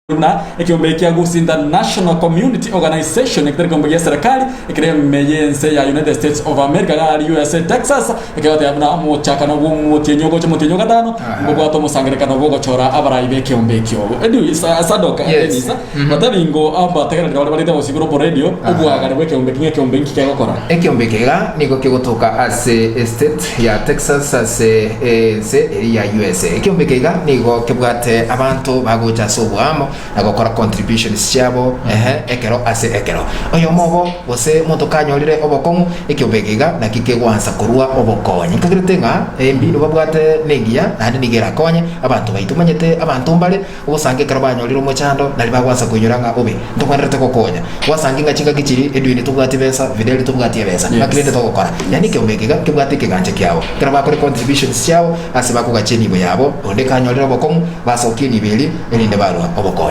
Buna ekeombe kia Gusii International Community Organization, eketari ekeombe gia serikali ekere ime y'ense ya United States of America iga aria USA Texas, ekegoteeba buna omochakano bw'omotienyi ogocha omotienyi o gatano mbobwate omosangererekano bw'ogochora abarai b'ekeombe ekio. Edu Sadok Yes. Dennis, batebi ngo abategereri baria barete gose igoro boradio obwagare bw'ekeombe eki ng'a ekeombe inki kegokora. Ekeombe eke iga nigo kegotoka ase estate ya Texas ase ense eria ya USA. Ekeombe eke iga nigo kebwate abanto bagocha ase oboamo na gokora contributions chiabo ehe ekero ase ekero. Oyomo obo gose omonto kanyorire obokong'u, ekeombe eke iga naki kegwansa korua obokonyi. Nkagerete ng'a embinu babwate nengiya naende nigo erakonye abanto baito. Omanyete abanto mbare Ogosanka ekero banyorire omochando, nari bagwansa koinyora ng'a obe, ntogwenerete gokonya. Gwasanki ng'a chingaki chiria edwini tobwati besa, Fideli tobwati ebesa, ng'aki rende togokora? Yaani ekeombe eke iga kebwate ekegancha kiabo. Ekero bakore contributions chiabo ase bakogacha enibo yabo, onde kanyorire obokong'u, basokia enibo eria erinde barua obokonyi.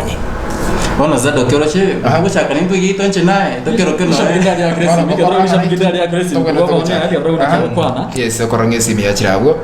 Bono Zadoki oroche, togochaka nintwe giaito inche naye, tokeroke noe. Yes, okorora ng'a esimi yachire abwo.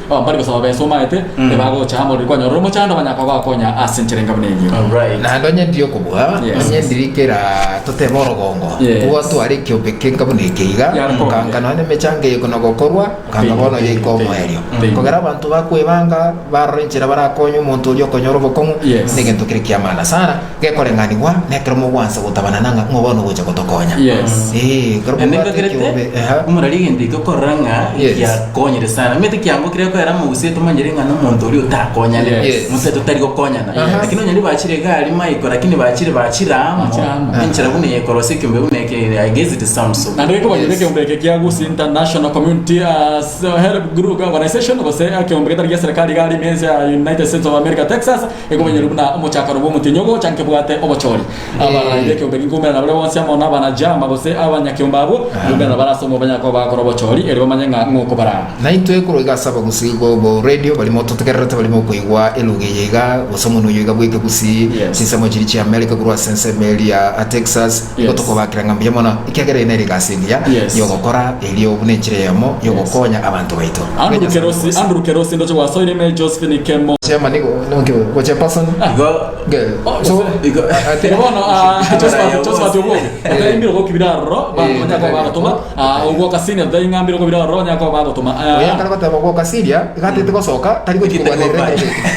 Mbari gosaba besa omaete, ebagocha amo riria kwanyorire omochando banyare koba bagokonya ase enchera enga buna eyio. Alright. Naende onye ndiri okobua, Yes. onye ndiri kera totebe orogongo, Yes. gwatwara ekiombe kenga buna eke iga, Yare koba. nkanka nonya nemechango eye kona gokorwa, nkanka bono yaika omoerio. Thank you. Kogera abanto bakwebanga, barora enchera barakonye omonto oria okonyora obokong'u, Yes. negento kere kiamana sana, Gekoreng'anigwa nekero mogwansa gotabanana ng'a ng'o bono ogocha gotokonya. Yes. Ee, ekero Naende mobwate nkagerete ekiombe, ehe. omorari egento ekio okorora ng'a Yes. giakonyire sana. Omanyete ekiango keria koera omogusii tomanyire ng'a nomonto oria otakonyane, Yes. mosete otari gokonyana. Aha. Lakini onye ribachire iga aria maiko lakini bachire bachire amo, Bachire amo. enchera buna eye ekorosia ekiombe buna eke I guess it sounds so. Naende gekobanyora Yes. ekeombe eke kia Gusii International Community uh, Help Group Organization gose ekeombe getari gia serikali iga aria ime ense ya United States of America Texas, Ekobanyerwa buna omochakano bw'omotienyi ogocha nkebwate obochori. Abarai b'ekeombe ginkoumera baria bonsi amo n'abanajama gose abanyakeombe abwo, nkoumera bare ase omo banyare koba bagakora obochori, erio bamanye ng'a ng'o okobaraa. Naintwe korwa iga ase abagusii bo radio baria mototegererete baria mokoigwa eluga eye iga gose omonwa oyo iga bw'ekegusii Yes. chinsemo chiria chia America korwa ase ensemo eria ya Texas igo Yes. tokobakera ng'a mbuya mono ekiagera eye nere egasi engiya Yes. yogokora erio buna enchera eyemo yogokonya abanto baito. Andrew Nyasae Kerosi, ogosa. Andrew Kerosi ndoche gwasoire ime Josephine Kemo. Chairman igo nonki go chairperson Igo Ge- Oh, so igo I think Igo bono ah, Josephat Abaraya Josephat bonsi. Obwoge otari mbiro gokibira aroro banto Eh, banyare koba bagotoma ah, ogwoka senior otari ng'a mbiro kobira aroro banyare koba bagotoma Ah, oyo akare goteba gwoka Syria iga atete gosoka tari gochia kogwanerera ekero geke.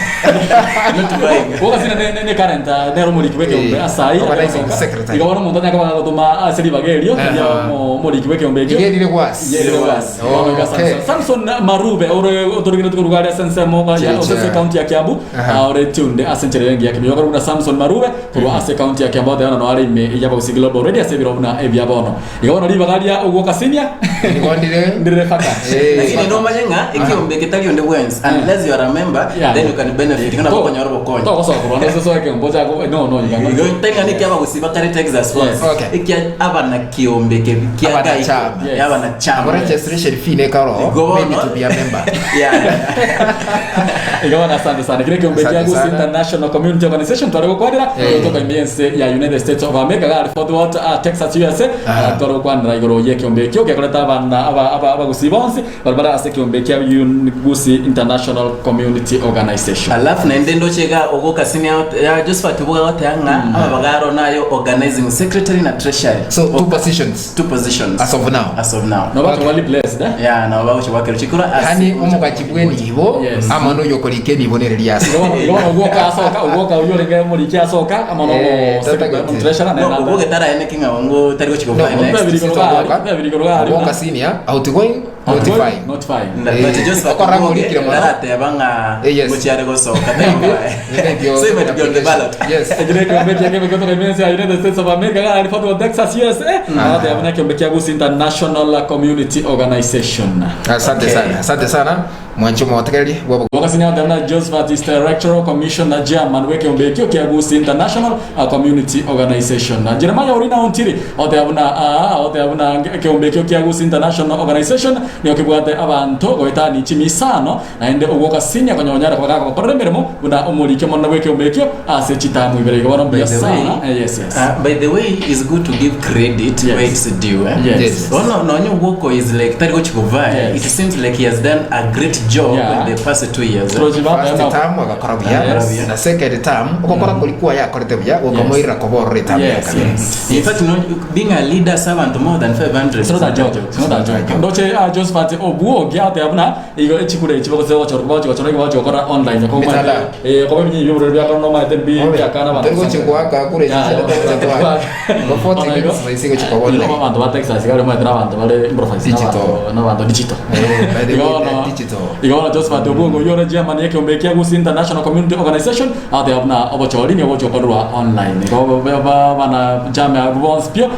Not buying. Gwoka senior ne- ne- ne current ah, nere omoriki bw'ekeombe Eh, ase ayio organizing agosoka. secretary. Igo bono omonto anyare koba agotoma ase ribaga erio Aha. eria omo- omoriki bw'ekeombe ekio Iga erire gwasi. Iga erire gwasi. Oh, Bono iga okay. Samson. Samson Marube ore otorigeretwe korwa aria ase ensemo ya Chiria ase chia- ekaunti ya Kiambu Aha. ah, ore tuned ase enchera engiya kegima. Igo buna Samson Marube korwa ase ekaunti ya Kiambu oteba nono are ime y'Abagusii Global Radio ase ebiro buna ebia bono. Igo bono ribaga ria ogwoka senior Nigo ndire ndirire faka. Eh. Lakini nomanye ng'a ekiombe ketari onde bwensi unless you are a member Yeah. then you can benefit ng'a nabo okonyora obokonyi. Togosoa korwa ande ase soe ekeombe ochake no no you cannot. Igo tari ng'a nekia abagusii bakare Texas Yes. bonsi. Okay. Ekia abanakiombe ke kia Abanachama. Gaiko. Yes. Abanachama. Abo registration fee nekaro Igo bono. maybe to be a member. Yeah, yeah. Igo bono asante sana. Kere ekeombe kia Asante Gusii sana. International Community Organization tware gokwanera Eh. gotoka ime y'ense ya United States of America gari Fort Worth, ah, Texas USA. Aha. Ah, tware gokwanera igoro y'ekeombe ekio gekoreta abana aba- aba- abagusii bonsi bari bare ase ekeombe kia Un- Gusii International Community Organization. Alafu naende ndoche iga ogoka senior ya Josephat oboga goteba ng'a aba bagaro nayo organizing secretary na treasury. So two positions. Two positions. As of now. As of now. Nabo Okay. tobali blessed eh? Yeah, nabo bagocha goakerwa chikura ase Yaani omogachi bw'enibo Yes. amo noyo okorika enibo nere riase. Igo bono- igo bono ogwoka asoka ogwoka oyio orenge omoriki asoka amo nomo Eh, secretary tatagete. omo treasurer No, naye oboge nata- taraene ki ng'a ongo tari gochia No, gobuy Obo- next. Bibiri Sister korwa Ogoka, gari, bibiri korwa gari, Ogoka na- senior, outgoing, notifying. Notifying. Na- Eh, but Josephat okora Oboge ng'orikire mono. tarateba ng'a Eh, yes. ngochia are gosoka tari Maybe, gobuy. maybe So he might be on the ballot. Yes. Ekero ekeombe ekiya kebe gotoka ime ense ya United States of America gari Fort Worth, Texas, USA, agateba buna ekeombe kia Gusii International Community Organization. Asante Okay. sana, asante sana mwanche omotegereri bwa Wakasini agateba buna Josephat is the Electoral Commission Chairman bw'ekeombe ekio kia Gusii International Community Organization. Jeremiah Orina Ontiri oteba buna aa oteba buna ekeombe ekio kia Gusii International Organization nigo kebwate abanto goetania chimi isano Naende ogwoka Sinia konya onyare koba gakobakorera emeremo buna omoriki omonene bw'ekeombe ekio ase chitamu ibere. Igo bono By mbuya the way, sana. Eh, yes, yes. by the way, it's good to give credit Yes. where it's due. Eh? Yes. Yes. Bono nonye Ogwoko is like tari gochi kovaya. Yes. It seems like he has done a great job Yeah. in the past 2 years. Turochi baba First na- term agakora buya Yes. na second term ogokora kori kwaya akorete buya gokamoirera koborora etamu ya Yes, kabere. yes. In fact, no, being a leader servant more than 500. It's not a joke. It's not a joke. Ndoche Josephat Obuogi ate abuna igo echikure echi bagose gochora bagochora bagokora online ko Mitandao. ko binyi byo bya kono ma tembi bya kana Turi gochigwaka kure go 40 minutes na isigo chikwa online. Abantu ba Texas gari ma abantu bare improvise Digital. na abantu digital. Eh, by the way, Igo they're no- digital. Igo na Josephat Obuogi yore chairman yake ombekia Gusii International Community Organization ate abuna obochori ni obochokorwa online. Igo ba bana jama bonds pio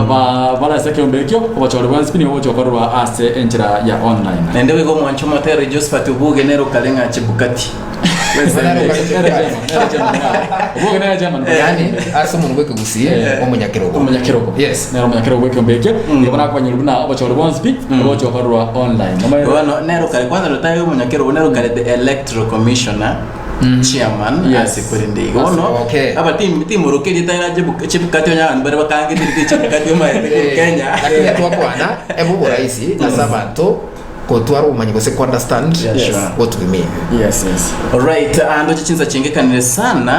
ba bala seke ombekio obochori bonds pio obochokorwa ase enchira ya online. Nende wigo mwancho motere Josephat Obuge nero kalenga Chebukati. Nero Kalenga Obuogi nere chairman. Yani ase omonto bwekegusii Eh. omonyakerogo. Omonyakerogo. Yes. Nero omonyakerogo bwekiombekio. Igo nakobanyora buna obochori bonds pi obochokorwa online. Omaye- Bueno, nero kale kwanza rotayo munyakero nero kale the electoral commissioner chairman Yes. ase kurinde igo no Okay. aba team team rokeri taira Chebukati onya abantu bare bakangire Chebukati omaete ku Kenya. Lakini twakwana ebu borahisi ase abanto kotwara obumanyi gose ku understand Yeah, sure. what we mean. Yes, yes. Alright, ando chichinza chingekanire sana.